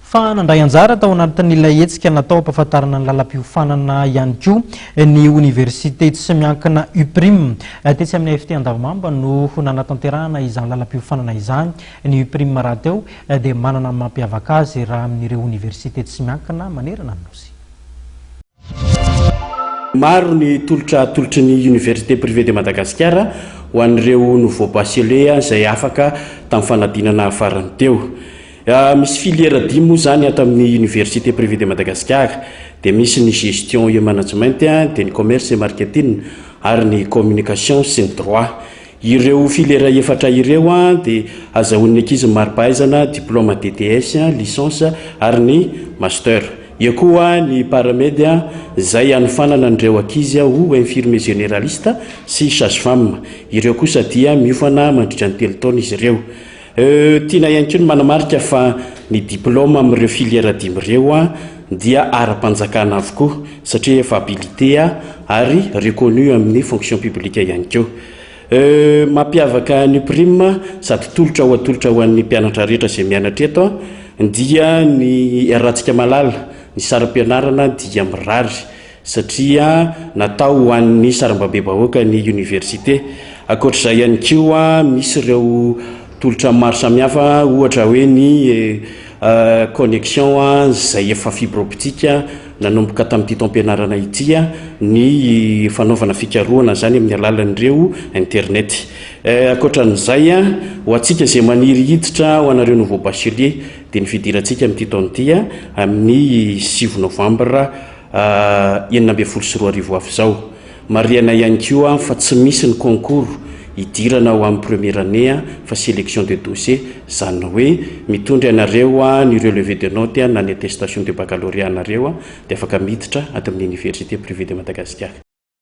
Fa nandray anjara tao anatin'ilay hetsika natao hampahafantarana ny lalam-piofanana ihany koa ny oniversite tsy miankina UPRIM. Tetsy amin'ny AFT Andavamamba no nanatanterahana izany lalam-piofanana izany. Ny UPRIM rahateo dia manana ny mampiavaka azy raha amin'ireo oniversite tsy miankina manerana ny Nosy. Maro ny tolotra atolotry ny Université Privée de Madagascar ho an'ireo nouveaux bacheliers izay afaka tamin'ny fanadinana farany teo. Misy filière dimy moa izany ato amin'ny Université Privée de Madagascar dia misy ny gestion et management, dia ny commerce et marketing ary ny communication sy ny droit. Ireo filière efatra ireo dia azahoan'ny ankizy ny mari-pahaizana, diplôme DTS, licence ary ny master. Eo koa ny paramed izay hanofanana an'ireo ankizy ho infirmier généraliste sy sage-femme. Ireo kosa dia miofana mandritra ny telo taona izy ireo. Tiana ihany koa ny manamarika fa ny diplaoma amin'ireo filière dimy ireo dia ara-panjakana avokoa satria efa habilité ary reconnu amin'ny fonction publique ihany koa. Mampiavaka ny prime sady tolotra ho atolotra ho an'ny mpianatra rehetra izay mianatra eto dia ny iarahantsika mahalala ny saram-pianarana dia mirary satria natao ho an'ny sarambabem-bahoaka ny oniversite. Ankoatra izay ihany koa misy ireo tolotra maro samihafa ohatra hoe ny connexion izay efa fibre optique nanomboka tamin'ity taom-pianarana ity ny fanaovana fikarohana izany amin'ny alalan'ireo internet. Ankoatra an'izay ho antsika izay maniry hiditra ho anareo nouveau bachelier dia ny fidirantsika amin'ity taona ity amin'ny 9 novambra 2016 ho avy izao. Marihana ihany koa fa tsy misy ny concours hidirana ho amin'ny première année fa sélection de dossier, izany hoe mitondra ianareo ny relevé de notes na ny attestation de baccalauréat anareo dia afaka miditra ato amin'ny Université Privée de Madagascar.